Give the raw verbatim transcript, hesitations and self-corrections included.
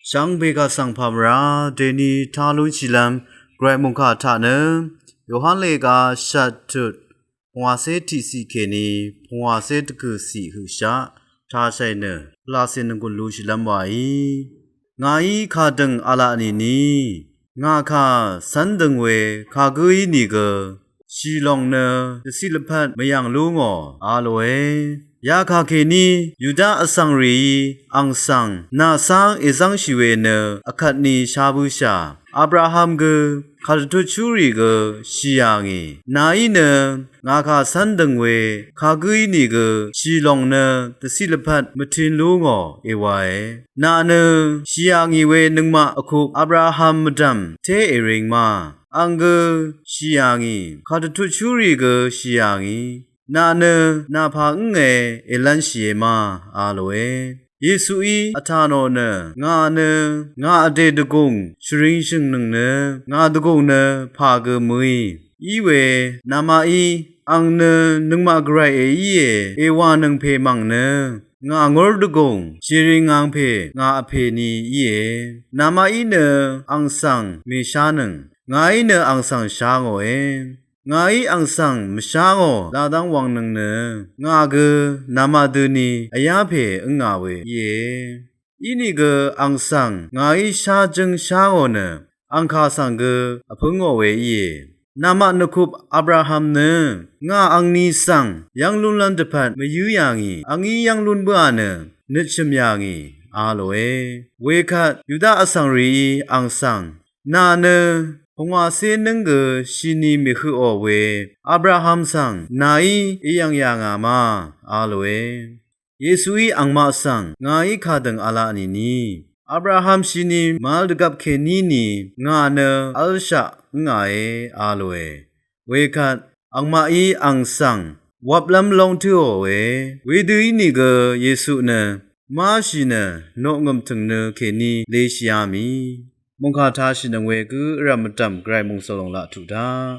Shvngbe kaq svng pàmvrá dèni tá lúnshìlv́m Gvray mòngkà taq nø Yohan lèga shvt tut pvngwàcé tiqciq kèní pvngwàcé dvgø̀ciq høqshaq tāshàì nø laqcè nònggùn lushìlv́m wàí. Ngàí kàdø̀ng v̄laq nìni ngà kà cv́n dø̀ng we kagǿí nìgø shì lòng nø dvciq lvpat mvyv̀ng lú ngò a lòe. Yakà kèní Yuda vsvng rìí ang svng nà cáng èzv́ngshì we nø vkvtni shá bǿshà Abraham gø kàdvtutshúrì gø shì yà ngì. Nàí nø ngà kà cv́n dø̀ng we kagǿí nìgø shì lòng nø dvciq lvpat mvtin lú ngò èwàe. Nà nø shì yà ngì we nøngmaq vkup Abraham mvdv̀m té èring ma. Ang gø shì yà ngì, kàdvtutshúrì gø shì yà ngì. Nà nø nà pà ǿnge èlv́nshìe ma a lòe. Yesuí vtà nò nø ngà nø ngà vdè dvgùng shvring shø̀ngnøng nø ngà dvgùng nø pà gø mø̀í. Iwe namaqí ang nø nøngmaq Gvray èíe èwànøng pè mv̀ng nø ngà ngúr dvgùng shìring ngvng pè ngà vpèni íe. Namaqí nø ang svng mèshánøng ngàí nø ang svng shá ngòe. Ngàí ang svng mvshá ngò ladv́ng wvngnøng nø ngà gø namaq døni vyá pè ǿngà we íe. Inìgø ang svng ngàí shá jǿng shá ngò nø ang kà svng gø vpǿngò we íe. Namaq nvkup Abraham nø ngà angni svng yv́ng lúnlv́m dvpvt mvyǿ yà ngì, angí yv́ng lún bǿà nø nøtshø̀m yà ngì a lòe. Wekvt Yuda vsvng rìí ang svng nà nø pvngwàcé nǿng gø shini mèhøqò we Abraham svng nàí èyv̀ng yà ngà ma a lòe. Yesuí angmaq svng ngàí kàdø̀ng v̄laq nìni Abraham shini màvl dvgvp kèní ni ngà nø v́lshaq ǿngàe a lòe. Wekvt angmaqí ang svng wvplv́m lóng tǿòe. Wedø ínìgø Yesu nø máshì nø noqngø̀m tø̀ng nø kèní leshìá mì. Mòngkà tāshìnøng we gø vrv̀m mvdv̀m Gvray mòngsvlòng laq tuq taq.